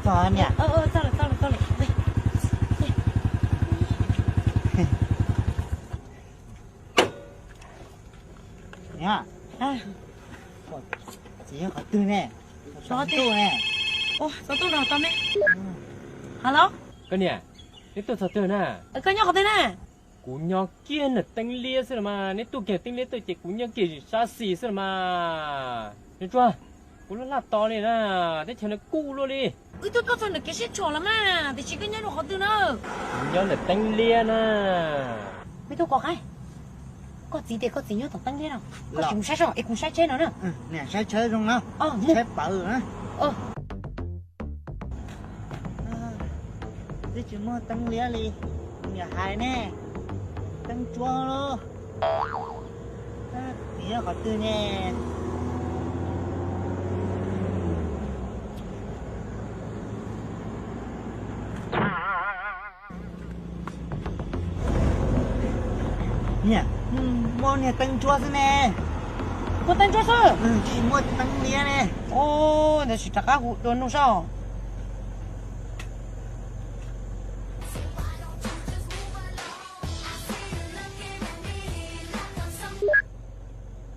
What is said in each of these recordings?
Txog niam. Txog lawm, txog lawm, txog lawm. Niam, txiv nyob qhov twg ne? Xov tooj ne. Xov tooj los tau ne. Halo. Koj niam, neb tuaj txog twg na? Koj nyob qhov twg na? Kuv nyob kiag ntawm teeb liab xwb los mas, neb tuaj kiag teeb liab tuaj ces kuv nyob kiag sab xis xwb los mas. Nyob tsuag, kuv laj laj tos li na, teb chaws no kuj luaj li. Wb twb tuaj txog ntawm kev sib tshuam los mas, tiam sis koj nyob rau qhov twg na? Kuv nyob ntawm teeb liab na. Me tub Kaus Qaib, koj txiv tias koj txiv nyob tom teeb liab no, koj sim mus saib seb es kuv saib tsheb no na. Niam saib tsheb zoo no, saib pawv na. Twb tsis muaj teeb liab li, niam hais ne, teeb tsuab los. Txiv nyob qhov twg ne? Niam, muaj niag teeb ntsuab xwb ne. Muaj teeb ntsuab xwb, tsis muaj teeb liab ne. Ntawd sim rov qab hu dua nug saib.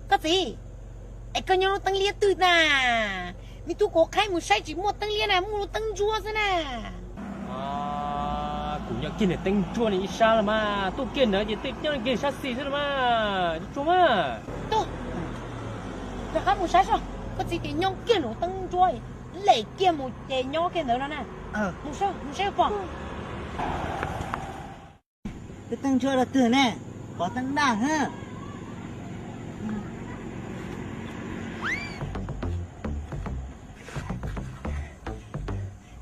Koj txiv, es koj nyob lub teeb liab twg na? Me tub Kaus Qaib mus saib tsis muaj teeb liab na, muaj lub teeb ntsuab xwb na. Kuv nyob kiag ntawm teeb ntsuab no ib sab los mas, tuaj kiag ntawd ces twb nyob kiag sab xis xwb los mas, tsuag mas. Tuaj, rov qab mus saib seb, koj txiv tias nyob kiag ntawm teeb ntsuab, lem kiag mus ces nyob kiag ntawd no na. Mus saib, mus saib pom. Lub teeb ntsuab rau twg ne? Pom teeb daj hab.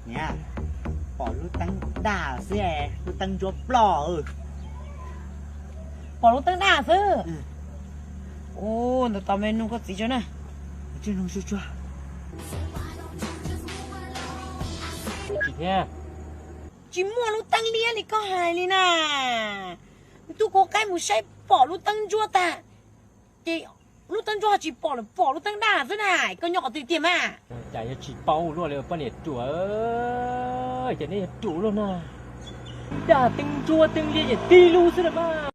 Niam, pom lub teeb daj xwb, lub teeb ntsuab ploj. Pom lub teeb daj xwb. Ua ntawd tos me nug koj txiv tso na. Tsis muaj lub teeb liab li koj hais li na. Tub Kaus Qaib mus saib pom lub teeb ntsuab tag, ces lub teeb ntsuab ho tsis pom lawm, pom lub teeb daj xwb na. Koj nyob qhov twg tiag mas? Cas yuav tsis paub luaj li poj niam ruam, ces nej yuav ruam luaj na. Daj teeb ntsuab teeb liab ces tib lub xwb na mas.